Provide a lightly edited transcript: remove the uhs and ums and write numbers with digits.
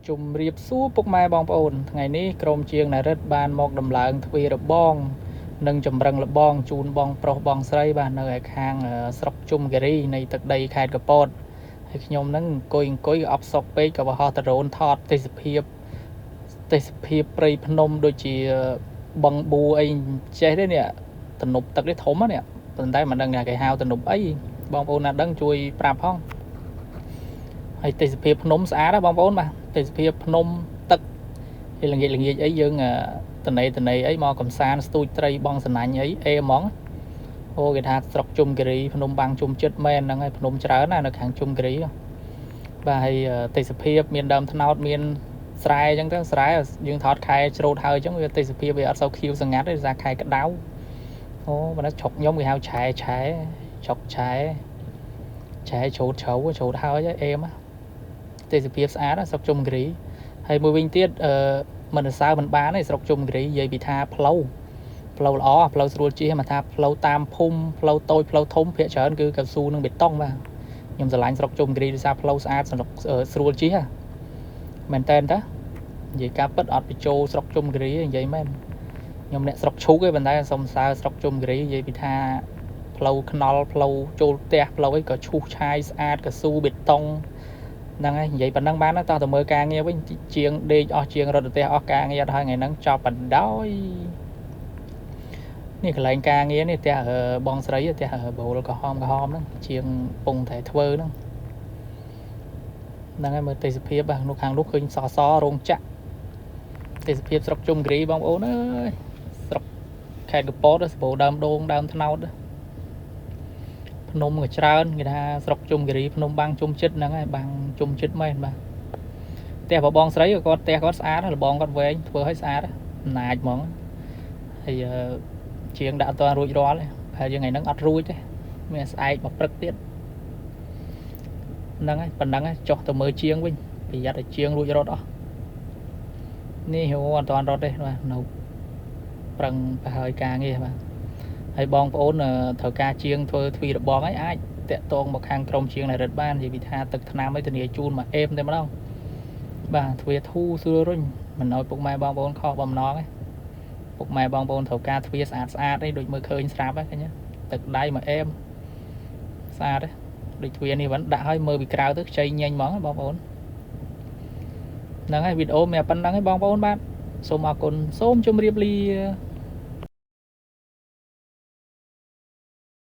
ជំរាបសួរពុកម៉ែបងប្អូនថ្ងៃនេះក្រុមជាងណារិតបានមកដំឡើងទ្វាររបង និងចម្រឹងលបងជូនបងប្រុសបងស្រីបាទនៅឯខាងស្រុកជុំគិរីនៃទឹកដីខេត្តកពតហើយខ្ញុំហ្នឹងអង្គុយអបសុកពេកក៏បរហោះដរោនថតទេសភាពព្រៃភ្នំដូចជាបឹងបួអីចេះទេនេះទំនប់ទឹកនេះធំណាស់នេះប៉ុន្តែមិនដឹងថាគេហៅទំនប់អីបងប្អូនណាដឹងជួយប្រាប់ផងហើយទេសភាពភ្នំស្អាតណាបងប្អូនបាទទេសភាពភ្នំទឹកហើយល្ងាចល្ងាចអីយើងតនេតនេអីមកកំសាន្តស្ទូចត្រីបងសណាញ់អីអេហ្មងអូគេថាស្រុកជុំគិរីភ្នំបាំងជុំចិត្តមែនហ្នឹងហើយភ្នំច្រើនណាស់នៅខាងជុំគិរីបាទហើយទេសភាពមានដើមត្នោតមានស្រែអញ្ចឹងទៅស្រែយើងថតខែច្រូតហើយអញ្ចឹងវាទេសភាពវាអត់សូវខៀវសងាត់ទេដោយសារខែក្តៅអូបើណាស្រុកខ្ញុំគេហៅឆែឆែស្រុកឆែឆែច្រូតជ្រៅច្រូតហើយអេមទេសភាពស្អាតស្រុកជុំគិរីហើយមួយវិញទៀតអឺមិនសរសើរមិនបានទេស្រុកជុំគិរីនិយាយពីថាផ្លូវផ្លូវល្អផ្លូវស្រួលជិះមកថាផ្លូវតាមភូមិផ្លូវតូចផ្លូវធំភាគច្រើនគឺកៅស៊ូនិងបេតុងបាទខ្ញុំស្រឡាញ់ស្រុកជុំគិរីដោយសារផ្លូវស្អាតស្រួលជិះមែនតើតានិយាយការពិតអត់បញ្ចូលស្រុកជុំគិរីនិយាយមែនខ្ញុំអ្នកស្រុកឈូកទេប៉ុន្តែសុំសើស្រុកជុំគិរីនិយាយពីថាផ្លូវថ្នល់ផ្លូវចូលផ្ទះផ្លូវអីក៏ឈូសឆាយស្អាតកៅស៊ូបេតុងហ្នឹងហើយនិយាយប៉ុណ្ណឹងបានតោះទៅមើលការងារវិញជាងដេកអស់ជាងរត់ទៅផ្ទះអស់ការងារអត់ហើយថ្ងៃហ្នឹងចប់បណ្ដោយនេះកន្លែងការងារនេះផ្ទះបងស្រីផ្ទះបូលក្រហមក្រហមហ្នឹងជាងពងតែធ្វើហ្នឹងហ្នឹងហើយមើលទេសភាពបាទនោះខាងនោះឃើញសសរោងចក្រទេសភាពស្រុកជុំគិរីបងប្អូនអើយស្រុកខេត្តកពតសម្បូរដើមដូងដើមត្នោតភ្នំក៏ច្រើនគេថាស្រុកជុំគិរីភ្នំបាំងជុំចិត្តហ្នឹងហើយបាំងជុំចិត្តមែនបាទផ្ទះបងស្រីក៏គាត់ផ្ទះគាត់ស្អាតលបងគាត់វែងធ្វើឲ្យស្អាតអំណាចហ្មងហើយជាងដាក់អត់ទាន់រួចរាល់ទេប្រហែលជាថ្ងៃហ្នឹងអត់រួចទេមានស្អែកមកព្រឹកទៀតហ្នឹងហើយប៉ុណ្ណឹងចុះទៅមើលជាងវិញប្រយ័ត្នឲ្យជាងរួចរត់អស់នេះអូអត់ទាន់រត់ទេបាទនៅប្រឹងប្រហើយការងារបាទហើយបងប្អូនត្រូវការជាងធ្វើទ្វីរបងហើយអាចតាក់ទងមកខាងក្រុមជាងនរិតបាននិយាយពីថាទឹកថ្នាំឲ្យធានាជូនមកអេមតែម្ដងបាទទ្វាធូរស្រួលរុញមិនឲ្យពុកម៉ែបងប្អូនខកបំណងទេពុកម៉ែបងប្អូនត្រូវការទ្វាស្អាតស្អាតឯងដូចមើលឃើញស្រាប់ហ្នឹងឃើញទឹកដៃមកអេមស្អាតទេដូចទ្វានេះវិញដាក់ឲ្យមើលពីក្រៅទៅខ្ចីញញហ្មងបងប្អូនហ្នឹងហើយវីដេអូមានប៉ុណ្្នឹងឯងបងប្អូនបាទសូមអរគុណសូមជម្រាបលា។